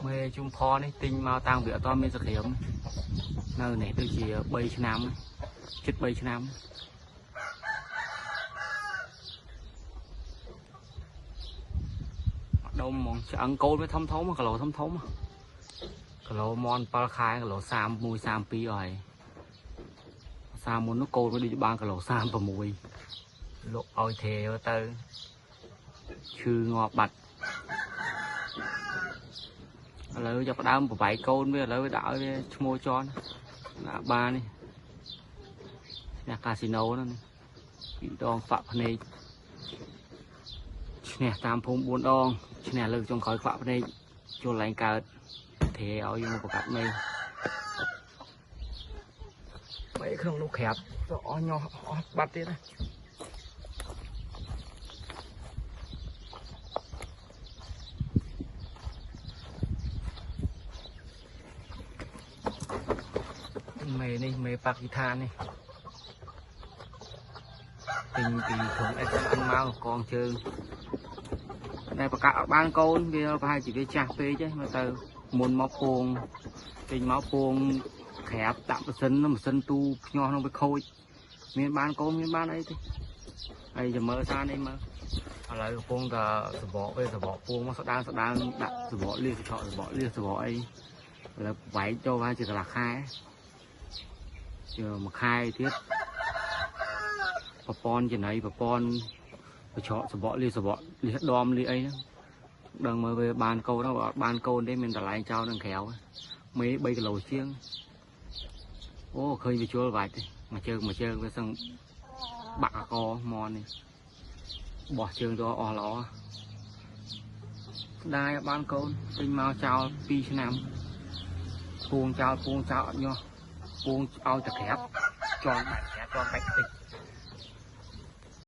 មេជុំផនេះទិញមកតាំងពីអត់មានសក្រាមនៅនេះដូចជា3ឆ្នាំជិត3ឆ្នាំ ដុំហ្មងឆ្អឹងកូនវាធំធំគីឡូធំធំគីឡូមន់7ខែគីឡូ31 32អស់ហើយសាមុននោះកូនវាដូចបានគីឡូ36លក់ឲ្យទេទៅឈឺងាប់បាត់ឥឡូវចាប់ផ្ដើមបបែកកូនវាឥឡូវវាដាក់ឲ្យវាឈ្មោះជន់ដាក់បាននេះឈ្នះកាស៊ីណូហ្នឹងពីរដងខ្វាក់ភ្នែកឈ្នះតាមភូមិ4ដងឈ្នះលើកចុងក្រោយខ្វាក់ភ្នែកចូលឡើងកើតទេឲ្យយកមកប្រកាសមេមេក្នុងនោះក្រាបទៅអស់ញាស់អស់បាត់ទៀតណាមេនេះមេប៉ាគីស្ថាននេះទិញពីក្រុម SMN មកកងជើងតែប្រកាសអត់បានកូនវាប្រហែលជាវាចាស់ពេកហ្នឹងមើលទៅមុនមកពងទិញមកពងក្រាបដាក់ម៉ាស៊ីនម៉ាស៊ីនទូភ្ញាស់នោះវាខូចមានបានកូនមានបានអីទេហើយចាំមើលសារនេះមើលឥឡូវកំពុងតែសបកវាសបកពងមកស្ដាងស្ដាងដាក់សបកលៀសឆក់សបកលៀសសបកអីឥឡូវបែកចូលហើយជាកន្លះខែជាមួយខែទៀតប្រព័ន្ធចំណីប្រព័ន្ធប្រឆក់សបកលៀសសបកលៀសដមលៀសអីហ្នឹងដឹងមើលវាបានកូនហ្នឹងអត់បានកូនទេមានតម្លៃចោលនឹងក្រៅមេ3គីឡូជាងអូឃើញវាជុលបាច់ទេមួយជើងមួយជើងវាសឹងបាក់កមន់នេះបោះជើងទៅអស់ល្អស្ដាយបានកូនទិញមកចោល2ឆ្នាំពងចោលពងចោលអត់ញាស់ពងឲ្យតែក្រាបចន់បែកក្រាបចន់បែកតិច